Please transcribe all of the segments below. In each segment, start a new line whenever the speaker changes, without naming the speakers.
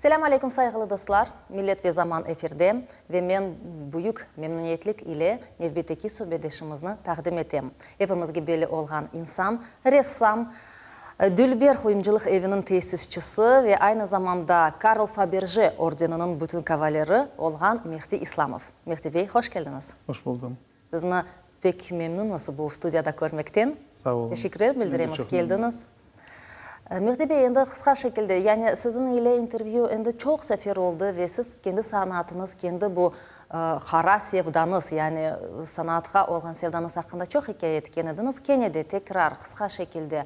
Selâm aleyküm, sayğılı dostlar! Millet ve Zaman efirde ve men büyük memnüniyetlik ile nevbetteki subetdeşimizni taqdim etem. Epimizge belli olğan insan, ressam, Dülber quyumcılıq eviniñ tesisçisi ve aynı zamanda Karl Faberje ordeniniñ bütün kavaleri olğan Mehdi İslamov. Mehdi bey, hoş keldiñiz!
Hoş buldum.
Sizni pek memnünmiz bu studiyada körmekten.
Sağ oluñız.
Teşekkürler bildiremiz, keldiñiz. Mehdi bey, endi qısqa şekilde, yani siziñ ile intervyü endi çoq sefer oldı ve siz kendi sanatıñız, kendi bu qara sevdañız, yani sanatqa olğan sevdañız aqqında çoq ikâye etken ediñiz. Kene de tekrar qısqa şekilde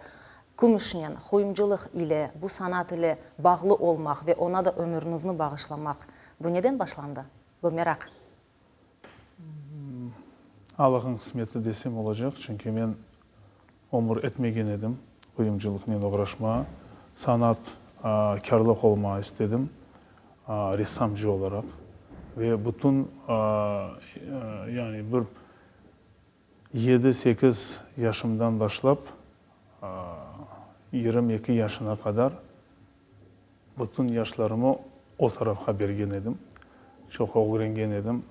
kümüşnen, quyumcılıq ile, bu sanat ile bağlı olmaq ve oña da ömüriñizni bağışlamaq, bu neden başlandı, bu meraq?
Allah'ın qısmeti desem olacaq, çünki men ömür etmegen edim quyumcılıqnen oğraşmağa, sanat kârlıq olmağa istedim, ressamcı olaraq ve bütün, yani bir yedi-sekiz yaşımdan başlap 22 yaşına qadar Bütün yaşlarımı o tarafqa bergen edim, çoq ögrengen edim.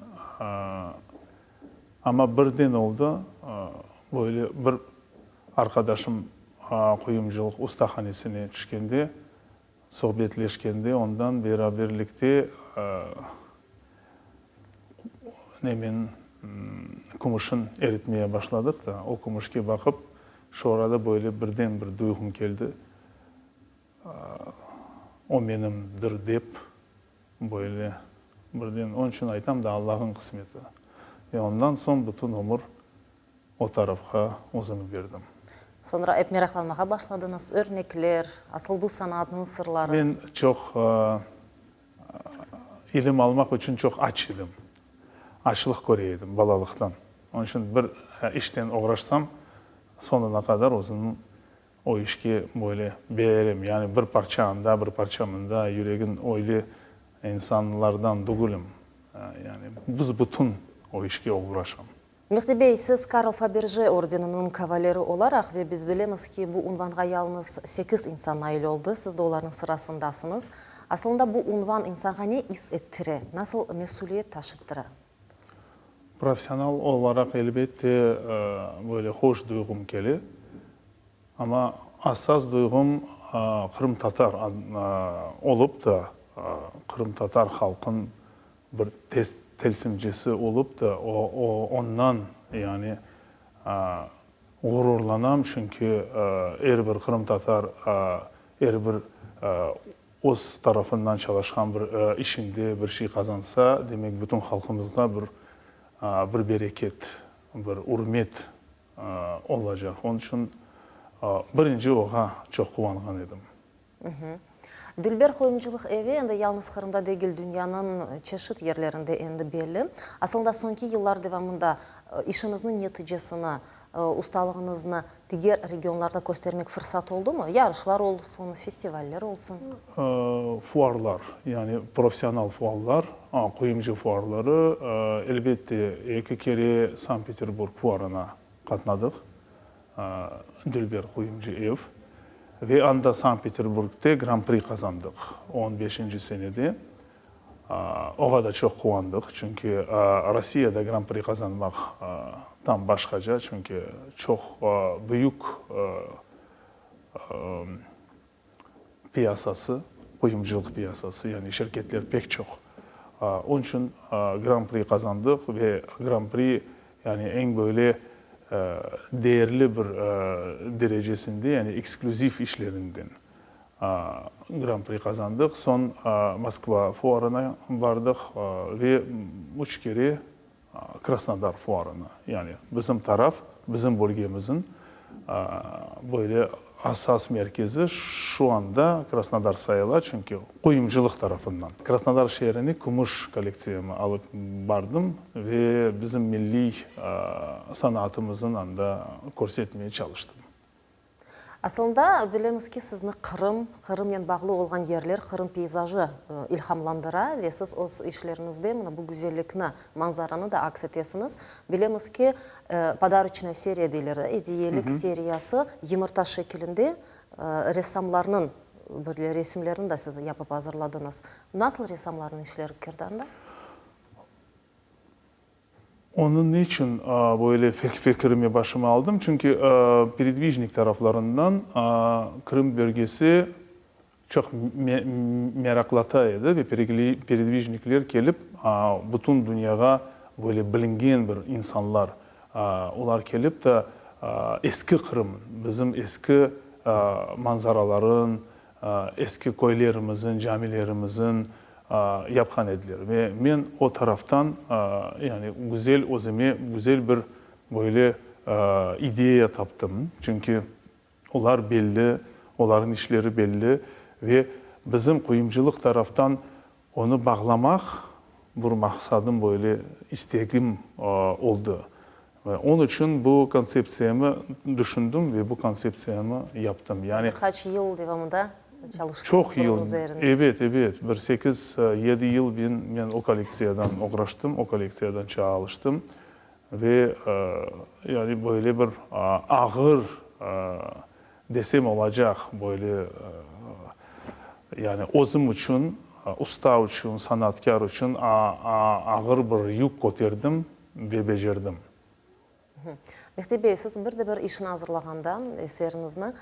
Amma birden oldı, böyle bir arqadaşım quyumcılıq ustahanesine tüşkende, suhbetleşkende, ondan beraberlikte nemen kümüşin eritmeye başladıq da, o kümüşke baqıp, şu arada böyle birden bir duyğum keldi. O menimdir dep, böyle birden, onıñ içün aytam da, Allah'ın qısmeti. Ve ondan soñ bütün ömür o tarafqa özümi berdim.
Soñra ep meraqlanmağa başladıñız, örnekler, asıl bu sanatnıñ sırları.
Men çoq ilim almaq içün çoq aç edim. Açlıq köre edim balalıqtan. Onıñ içün bir işten oğraşsam, soñuna qadar özümniñ O işke böyle berem, yani bir parça anda, bir parça mında, yüregin öyle insanlardan dügülim. Yani büs-bütün o işke oğraşam.
Mehdi bey, siz Karl Faberje ordeniniñ kavaleri olaraq, ve biz bilemiz ki, bu unvanğa yalıñız sekiz insan nail oldı, siz de olarnıñ sırasındasıñız. Asılında bu unvan insanğa ne is ettire, nasıl mesüliyet taşıttıra?
Professional olaraq, elbette, böyle hoş duyğum kele. Amma asas duyğum qırımtatar olıp da, qırımtatar halqın bir telsimcisi olıp da, ondan yani ğururlanam, çünki er bir qırımtatar, er bir Öz tarafından çalışqan bir işinde bir şey qazansa, demek bütün halqımızğa bir bir bereket, bir ürmet olacaq. Onıñ içün birinci oğa çoq quvanğan edim.
Dülber qoyumcılıq evi endi yalnız Qırımda degil, dünyanıñ çeşit yerlerinde endi belli. Asılında soñki yıllar devamında işiñizniñ neticesini Ustalığıñıznı diger regionlarda köstermek fırsat oldumı? Yarışlar olsun, festivaller olsun.
Fuarlar, yani professional fuarlar, quyumcı fuarları, elbette, eki kere Sankt-Peterburg fuarına qatnadıq, Dülber quyumcı ev, ve anda Sankt-Peterburgde Gran-pri qazandıq on beşinci senede. Oğa da çoq quvandıq, çünki Rossiyada Gran-pri qazanmaq tam başqaca, çünki çoq büyük piyasası, quyumcılıq piyasası, yani şirketler pek çoq. Onıñ içün Gran-pri qazandıq ve Gran-pri, yani eñ böyle değerli bir derecesinde, yani eksklüziv işlerinden. Gran-pri qazandıq. Soñ Moskva fuarına bardıq ve üç kere Krasnodar fuarına. Yani bizim taraf, bizim bölgemizin böyle asas merkezi şu anda Krasnodar sayıla, çünki quyumcılıq tarafından. Krasnodar şeerine kümüş kollektsiyamı alıp bardım ve bizim milliy sanatımızın anda körsetmeye çalıştım.
Asılında, bilemiz ki, sizni Qırım, Qırımnen bağlı olğan yerler, Qırım peyzajı ilhamlandıra ve siz öz işleriñizde mına bu güzellikni, manzaranı da aks etesiñiz. Bilemiz ki, Podaroçnaya seriya deyler, ediyelik seriyası yımırta şekilinde ressamlarnıñ. Böyle resimlerni de siz yapıp azırladıñız. Nasıl ressamlarnıñ işleri kirdi anda?
Onı neçün böyle fikirime başıma aldım? Çünki Peredvijnik taraflarından Krım bölgesi çoq meraqlata edi ve peredvijnikler kelip bütün dünyağa böyle bilingen bir insanlar, olar kelip de eski Qırım, bizim eski manzaraların, eski köylerimizin, camilerimizin yapqan ediler. Ve men o taraftan, yani güzel özüme güzel bir böyle ideya taptım. Çünki olar belli, olarnıñ işleri belli ve bizim quyumcılıq taraftan onı bağlamaq bir maqsadım, böyle istegim oldı. Ve onıñ içün bu kontseptsiyamı düşündim ve bu kontseptsiyamı yaptım. Yani
Bir qaç yıl devamında çalıştıñız
Çoq
bunıñ
yıl,
üzerinde?
ebet, ebet. Bir sekiz, yedi yıl men, men o kollektsiyadan oğraştım, o kollektsiyadan çalıştım. Ve, yani böyle bir ağır desem olacaq, böyle, yani özüm içün, usta içün, sanatkâr içün ağır bir yük köterdim ve becerdim.
Mehdi bey, siz bir de bir işni azırlağanda, eseriñizni,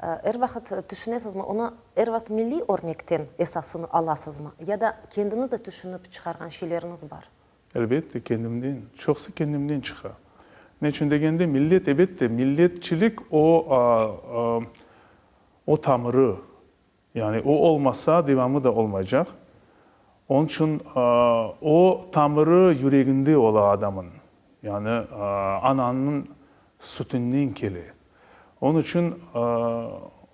er vaqıt tüşünesizmi, onı er vaqıt milliy örnekten esasını alasızmı, ya da kendiñiz de tüşünip çıqarğan şeyleriñiz bar?
Elbette, kendimden. Çoqusı kendimden çıqa. Ne içün degende, millet, ebette, milletçilik o, o tamırı. Yani o olmasa, devamı da olmaycaq. Onıñ içün o tamırı yüreginde ola adamın. Yani ananıñ sütünden kele. Onıñ içün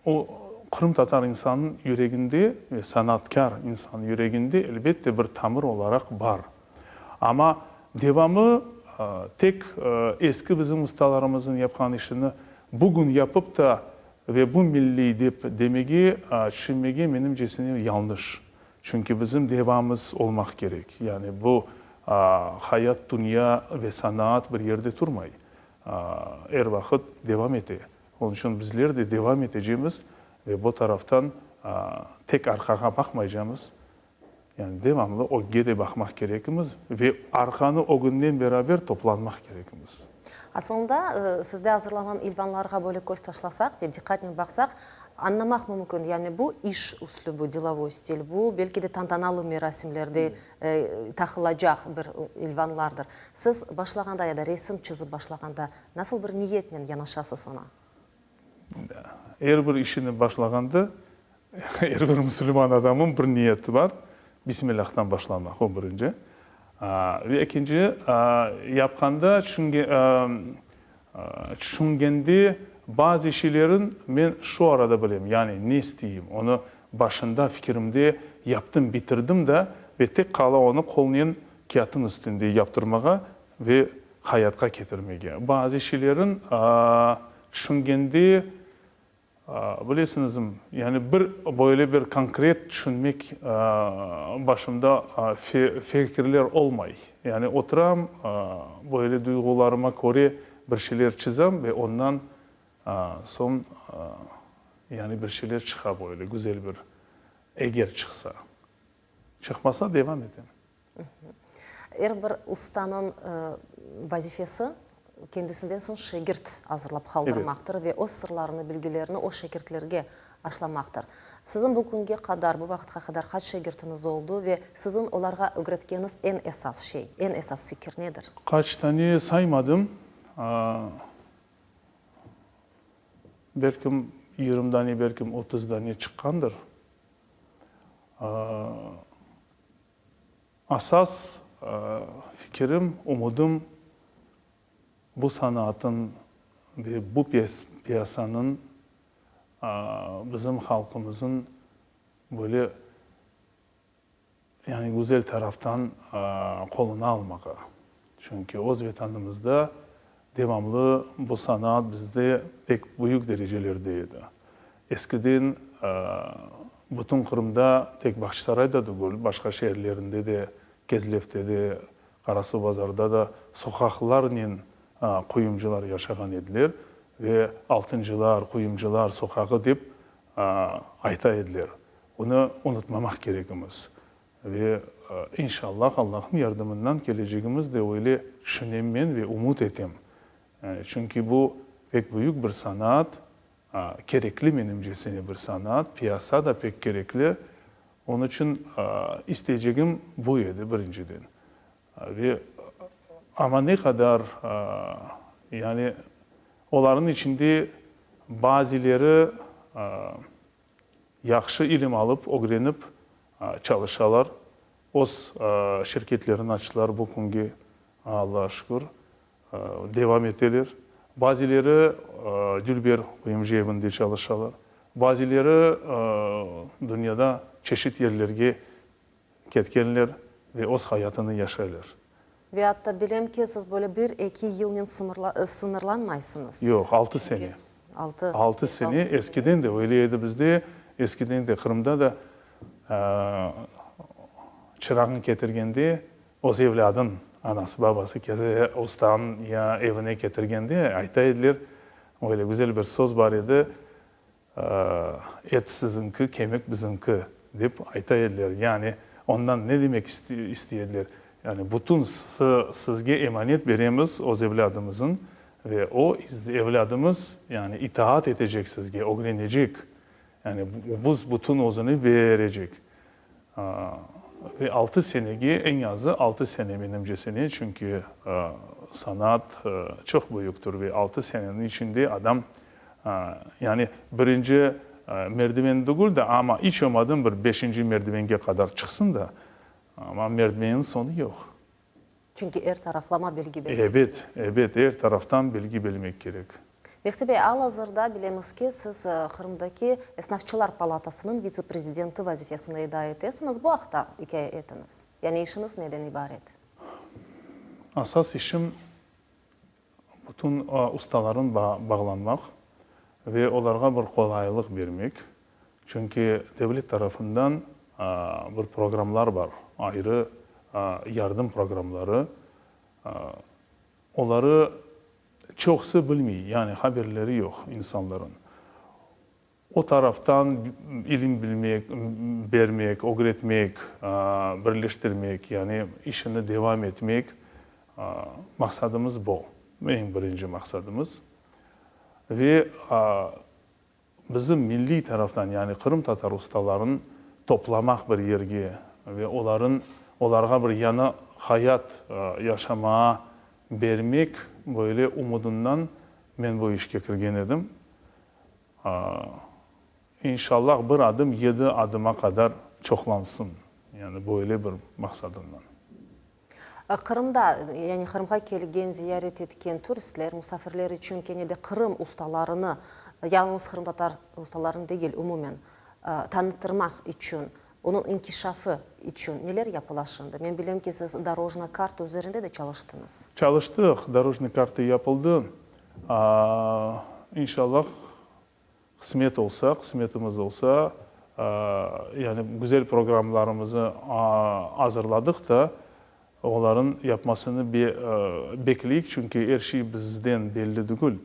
o qırımtatar insanınıñ yüreginde ve sanatkâr insannıñ yüreginde elbette bir tamır olaraq bar. Amma devamı tek eski bizim ustalarımızın yapqan işini bugün yapıp da ve bu milliy dep demege, tüşünmege menimcesine yañlış. Çünki bizim devamız olmaq kerek. Yani bu hayat, dünya ve sanaat bir yerde turmay. Er vaqıt devam ete. Onıñ içün bizler de devam etecemiz ve bu taraftan tek arqağa baqmaycamız, yani devamlı ögge de baqmaq kerekimiz ve arqanı ögünden beraber toplanmaq kerekimiz.
Asılında, sizde azırlanğan ilvanlarğa böyle köz taşlasaq ve diqqatnen baqsaq, añlamaq mümkün, yani bu iş üslübi, delovoy stil, bu belki de tantanalı merasimlerde taqılacaq bir ilvanlardır. Siz başlağanda ya da resim çızıp başlağanda nasıl bir niyetnen yanaşasız oña?
Er bir işini başlağanda, er bir musulman adamın bir niyeti bar, Bismillâhtan başlamaq, o birinci. Ve ekinci, yapqanda tüşüngende bazı şeylerin men şu arada bilem, yani ne isteyim, onı başında fikirimde yaptım, bitirdim da, ve tek qala onı qolnen kâğıtın üstünde yaptırmağa ve hayatqa ketirmege. Bazı şeylerin tüşüngende, bilesiñizmi, yani bir böyle bir konkret tüşünmek başımda fikirler olmay. Yani oturam, böyle duyğularıma köre bir şeyler çizem ve ondan soñ yani bir şeyler çıqa böyle güzel bir, eger çıqsa. Çıqmasa devam etem.
Er bir ustanıñ vazifesi kendisinden soñ şegirt azırlap qaldırmaqtır ve öz sırlarını, bilgilerini o şegirtlerge aşlamaqtır. Siziñ bu künge qadar, bu vaqıtqa qadar qaç şegirtiñiz oldu ve siziñ olarğa ögretkeniñiz eñ esas şey, eñ esas fikir nedir?
Qaç tane saymadım. Belkim 20 dane, belkim 30 dane çıqqandır. Asas fikirim, ümüdim bu sanaatın ve bu piyasanıñ bizim halqımızın böyle yani güzel taraftan qoluna almağa. Çünki öz Vetanımızda devamlı bu sanaat bizde pek büyük derecelerde edi. Eskiden bütün Qırımda, tek Bağçasarayda tügül, başqa şeerlerinde de, Kezlevte de, Qarasuvbazarda da soqaqlarnen quyumcılar yaşağan ediler ve Altıncılar, Quyumcılar soqağı dep. ayta ediler. Bunı unutmamaq kerekimiz. Ve, inşallah, Allahnıñ yardımından kelecegimiz de öyle tüşünem men ve ümüt etem. Çünki bu pek büyük bir sanaat, kerekli menimcesine bir sanaat, piyasa da pek kerekli. Onıñ içün isteycegim bu edi birinciden. Ve amma ne qadar, yani olarnıñ içinde bazileri yahşı ilim alıp, ögrenip çalışalar, öz şirketlerini açtılar bu künge, Allağa şükür, devam eteler. Bazileri Dülber QMC evinde çalışalar, bazileri dünyada çeşit yerlerge ketkenler ve öz hayatını yaşaylar.
Ve atta bilem ki, siz böyle bir-eki yılnen sıñırlanmaysıñız.
Yoq, altı sene.
Altı.
Altı sene. Eskiden de öyle edi bizde. Eskiden de Qırımda da çırağın ketirgende, öz evlâdın, anası, babası ustanıñ ya evine ketirgende ayta ediler, öyle güzel bir söz bar edi, Et siziñki, kemik bizimki, dep ayta ediler. Yani, ondan ne demek istey ediler? Yani, bütün sizge emanet beremiz öz evlâdımızın ve o evlâdımız, yani, itaat etecek sizge, ögrenecek. Yani, biz bütün özüni berecek. Ve altı senege, eñ azı altı sene menimcesine, çünki sanaat çoq büyüktir ve altı seneniñ içinde adam, yani birinci merdiven degil de, amma iç olmadım bir beşinci merdivenge qadar çıqsın da, amma merdivenniñ soñu yoq.
Çünki er taraflama bilgi bermek
Ebet, kereksiñiz. ebet, er taraftan bilgi bilmek kerek.
Mehdi bey, al-azırda bilemiz ki, siz Qırımdaki Esnafçılar palatasınıñ vitse-prezidenti vazifesini eda etesiñiz. Bu aqta ikâye etiñiz. Yani işiñiz neden ibaret?
Asas işim, bütün ustaların bağlanmaq ve olarğa bir qolaylıq bermek. Çünki devlet tarafından bir programlar bar, ayrı yardım programları. Oları çoqusı bilmey, yani haberleri yoq insanların. O taraftan ilim bilmek, bermek, ögretmek, birleştirmek, yani işini devam etmek maqsadımız bu, eñ birinci maqsadımız. Ve bizim milliy taraftan, yani qırımtatar ustaların toplamaq bir yerge ve oların, olarğa bir yañı hayat yaşamağa bermek böyle umudından men bu işke kirgen edim. İnşallah bir adım yedi adıma qadar çoqlansın, yani böyle bir maqsadımnen.
Qırımda, yani Qırımğa kelgen, ziyaret etken turistler, musafirler içün kene de Qırım ustalarını, yalıñız qırımtatar ustalarını degil, umumen, tanıtırmaq içün, onıñ inkişafı içün neler yapıla şimdi? Men bilem ki, siz dorojna karta üzerinde de çalıştıñız.
Çalıştıq, dorojna karta yapıldı. İnşallah, qısmet olsa, qısmetimiz olsa, yani güzel programlarımızı azırladıq da, oların yapmasını bekleyik, çünki er şey bizden belli degil.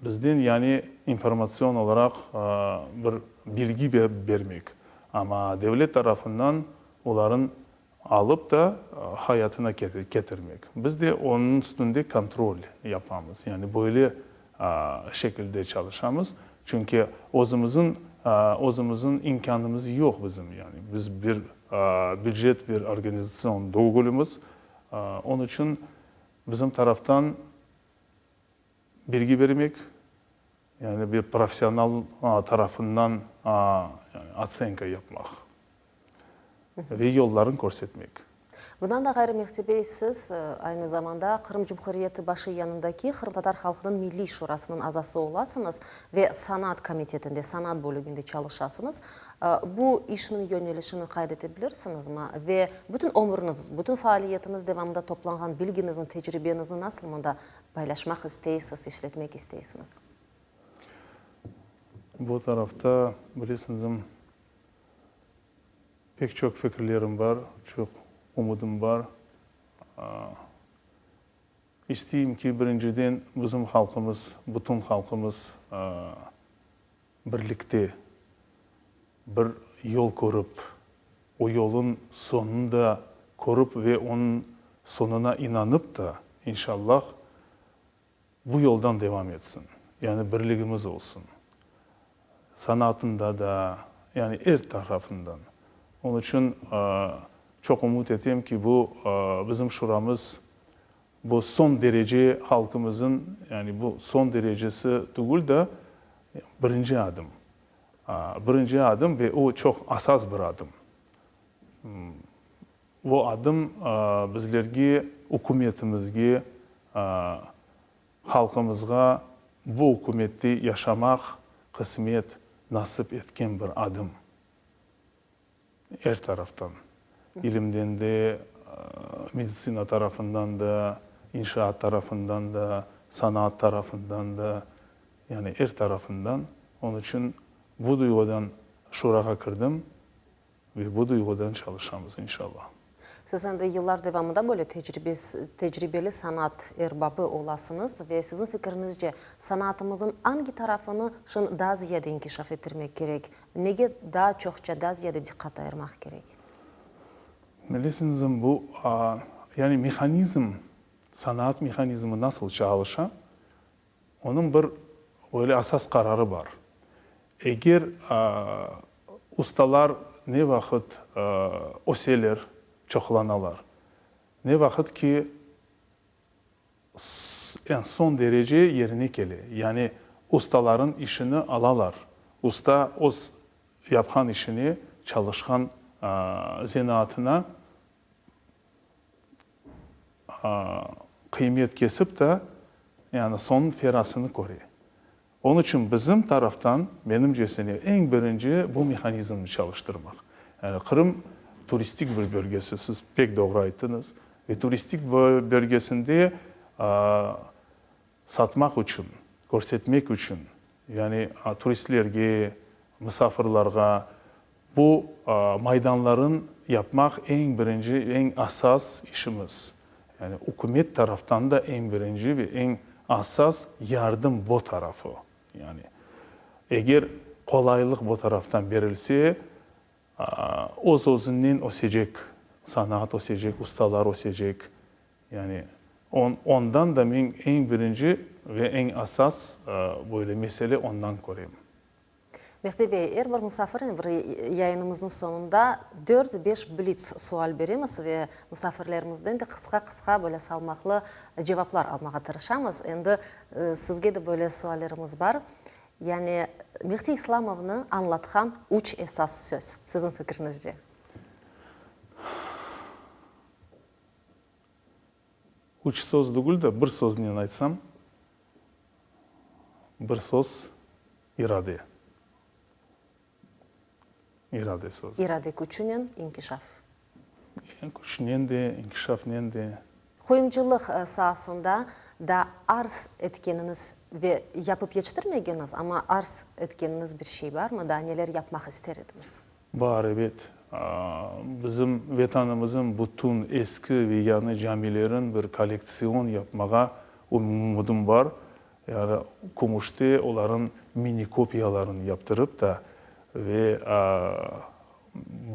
Bizden yani informatsion olaraq bir bilgi bermek, amma devlet tarafından oların alıp da hayatına ketirmek. Biz de onıñ üstünde kontrol yapamız. Yani böyle şekilde çalışamız. Çünki özümizin özümizin imkânımız yoq bizim. Yani biz bir bücet bir organizasyon degilimiz. Onıñ içün bizim taraftan bilgi bermek, yani bir professional tarafından otsenka yapmaq ve yolların körsetmek.
Bundan da ğayrı, Mehdi bey, siz aynı zamanda Qırım Cumhuriyeti başı yanındaki Qırımtatar halqınıñ Milliy Şurasınıñ azası olasıñız ve sanat komitetinde, sanat bölüginde çalışasıñız. Bu işniñ yönelişini qayd ete bilirsiñizmi? Ve bütün ömrüñiz, bütün faaliyetiñiz devamında toplanğan bilgiñizni, tecribeñizni nasıl mında paylaşmaq isteysiz, işletmek isteysiñiz?
Bu tarafta, bilesiñizm, pek çoq fikirlerim bar, çoq ümüdim bar. İsteyim ki, birinciden, bizim halqımız, bütün halqımız. Birlikte bir yol körip, o yolun soñunı da körip ve onıñ soñuna inanıp da, inşallah, bu yoldan devam etsin. Yani birligimiz olsun. Sanatında da, yani er tarafından. Onıñ içün çoq ümüt etem ki, bu bizim şuramız Bu soñ derece halqımızın, yani bu soñ derecesi tügül de, birinci adım. Birinci adım ve o çoq asas bir adım. Bu adım bizlerge, ükümetimizge, halqımızğa bu ükümette yaşamaq qısmet nasip etken bir adım. Er taraftan, ilimden de, meditsina tarafından da, inşaat tarafından da, sanaat tarafından da, yani er tarafından. Onıñ içün bu duyğudan Şurağa kirdim ve bu duyğudan çalışamız, inşallah.
Siz endi yıllar devamında böyle tecribeli sanat erbabı olasıñız ve siziñ fikiriñizce, sanatımıznıñ angi tarafını şın daa ziyade inkişaf ettirmek kerek, nege daa çoqça, daa ziyade diqqat ayırmaq kerek?
Bilesiñizmi, bu, yani mehanizm, sanat mehanizmi nasıl çalışa, Onıñ bir öyle asas qararı bar. Eger ustalar ne vaqıt öseler, çoqlanalar, ne vaqıt ki eñ soñ derece yerine kele, yani ustaların işini alalar, usta öz yapqan işine, çalışqan zenaatına qıymet kesip de, yani soñuñ ferasını köre. Onıñ içün bizim taraftan, menimcesine, eñ birinci bu mehanizmni çalıştırmaq. Yani Qırım turistik bir bölgesi, siz pek doğru ayttıñız. Ve turistik bölgesinde satmaq içün, körsetmek içün, yani turistlerge, musafirlarğa bu maydanların yapmaq eñ birinci, eñ asas işimiz. Yani ükümet taraftan da eñ birinci ve eñ asas yardım bo tarafı. Yani eger qolaylıq bo taraftan berilse, öz-özünden ösecek, sanaat ösecek, ustalar ösecek. Yani ondan da men eñ birinci ve eñ asas böyle mesele ondan körem.
Mehdi bey, er bir musafirnen bir yayınımıznıñ soñunda dört-beş blits sual beremiz ve musafirlerimizden de qısqa-qısqa böyle salmaqlı cevaplar almağa tırışamız. Endi sizge de böyle suallerimiz bar. Yani Mehdi İslamovnı añlatqan üç esas söz, siziñ fikriñizce?
Üç söz degil de, bir söznen aytsam, bir söz, irade. İrade sözü.
İrade küçünen inkişaf.
Küçünen de, inkişafnen de.
Quyumcılıq saasında da arz etkeniñiz ve yapıp yetiştirmegeniñiz, amma arz etkeniñiz bir şey barmı? Daa neler yapmaq ister ediñiz?
Bar, ebet. Bizim Vetanımızın bütün eski ve yañı camilerin bir kollektsion yapmağa ümüdim bar. Yani kümüşte oların mini kopiyalarını yaptırıp da ve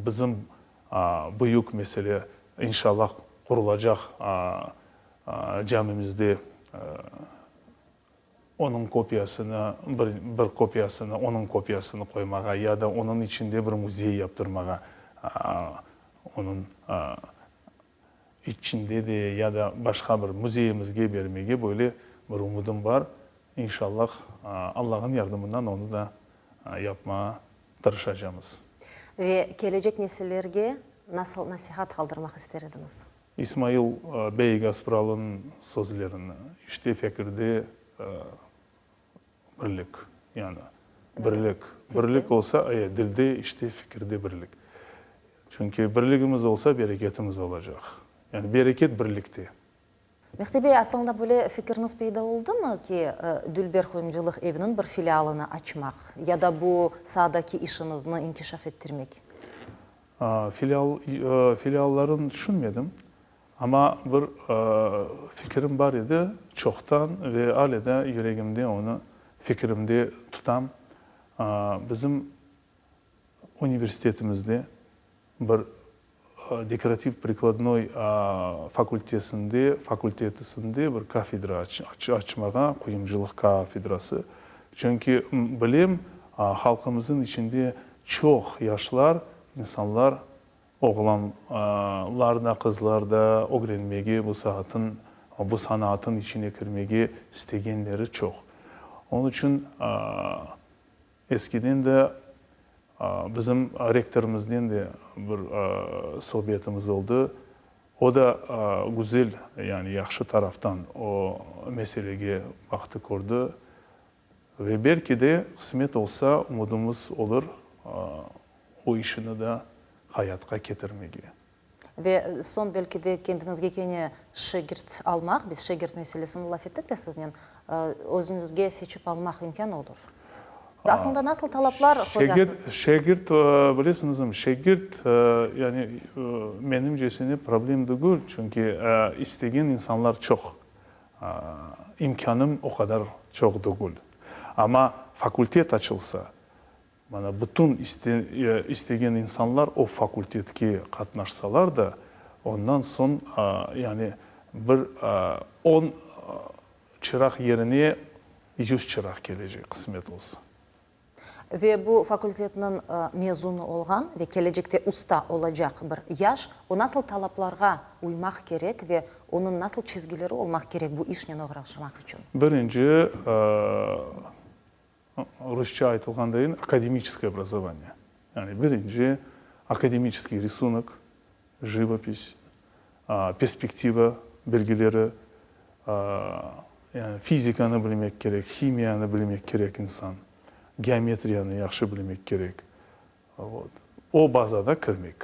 bizim büyük mesele, inşallah, qurulacaq camimizde onıñ kopiyasını, bir bir kopiyasını, onıñ kopiyasını qoymağa ya da onıñ içinde bir müzey yaptırmağa, onıñ içinde de ya da başqa bir müzeyimizge bermege böyle bir ümüdim bar. İnşallah, Allah'ın yardımından onı da yapmağa tırışacamız.
Ve kelecek nesillerge nasıl nasihat qaldırmaq ister ediñiz?
İsmail bey Gaspralınıñ sözlerini, işte fekirde birlik, yani birlik, birlik olsa, e, dilde, işte fikirde birlik. Çünki birligimiz olsa, bereketimiz olacaq. Yani bereket birlikte.
Mehdi bey, aslında böyle fikirniz peyda oldımı ki, Dülber qoyumcılıq eviniñ bir filialını açmaq ya da bu saadaki işiñizni inkişaf ettirmek?
Filial, filiallarını tüşünmedim, amma bir fikirim bar edi çoqtan ve ale da yüregimde onı, fikirimde tutam. Bizim universitetimizde bir dekorativ-prikladnoy fakultesinde, fakultetisinde bir kafedra açmağa, quyumcılıq kafedrası. Çünki bilem, halqımızın içinde çoq yaşlar, insanlar, oğlanlar da, qızlar da ögrenmege bu saatın, bu sanaatın içine kirmege istegenleri çoq. Onıñ içün Eskiden de bizim rektorımıznen de bir sohbetimiz oldı. O da güzel, yani yahşı taraftan o meselege baqtı, kördi. Ve belki de, qısmet olsa, umudımız olur o işini de hayatqa ketirmege.
Ve soñ belki de kendiñizge kene şegirt almaq, biz şegirt meselesini laf ettik de siznen, özüñizge seçip almaq imkân olur. Ve aslında nasıl talaplar qoyasız?
Şegirt, bilesiñizmi, şegirt, yani menimcesine problem degil, çünki istegen insanlar çoq. İmkânım o qadar çoq degil. Amma fakultet açılsa, Mana bütün istegen insanlar o fakultetke qatnaşsalar da, ondan soñ, yani bir on çıraq yerine yuz çıraq kelecek, qısmet olsa.
Ve bu fakultetniñ mezunı olğan ve kelecekte usta olacaq bir yaş, o nasıl talaplarğa uymaq kerek ve onıñ nasıl çizgileri olmaq kerek bu işnen oğraşmaq içün?
Birinci, Rusça aytılğan akademическое образование. Yani birinci akademicheskiy risunok, jivopis, perspektiva belgileri, yani fizikanı bilmek kerek, himiyanı bilmek kerek insan, geometriyanı yahşı bilmek kerek. Vot. O bazada kirmek.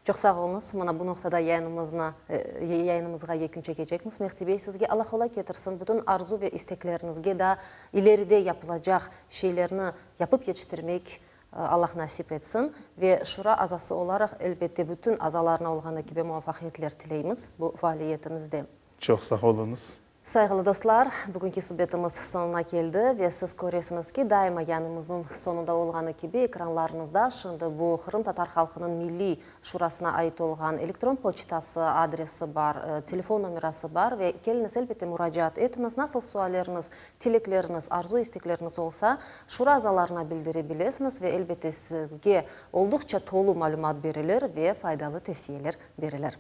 Çoq sağ oluñız. Mına bu noqtada yayınımıznı, yayınımızğa yekün çekecekmiz. Mehdi bey, sizge Alla qolay ketirsin, bütün arzu ve istekleriñizge daa ileride yapılacaq şeylerni yapıp yetiştirmek Alla nasip etsin. Ve Şura azası olaraq, elbette, bütün azalarına olğanı kibi muvafaqiyetler tileymiz bu faaliyetiñizde.
Çoq sağ oluñız.
Sayğılı dostlar, bugünki subetimiz soñuna keldi ve siz köresiñiz ki, daima yanımıznıñ soñunda olğanı kibi, ekranlarıñızda şimdi bu Qırımtatar halqınıñ milliy şurasına ait olğan elektron poçtası adresi bar, telefon nomerası bar ve keliñiz, elbette, muracaat etiñiz, nasıl sualleriñiz, tilekleriñiz, arzu-istekleriñiz olsa, şura azalarına bildire bilesiñiz ve, elbette, sizge olduqça tolu malümat berilir ve faydalı tevsiyeler berilir.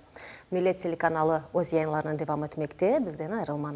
Millet telekanalı öz yayınlarını devam etmekte, bizden ayırılmañız.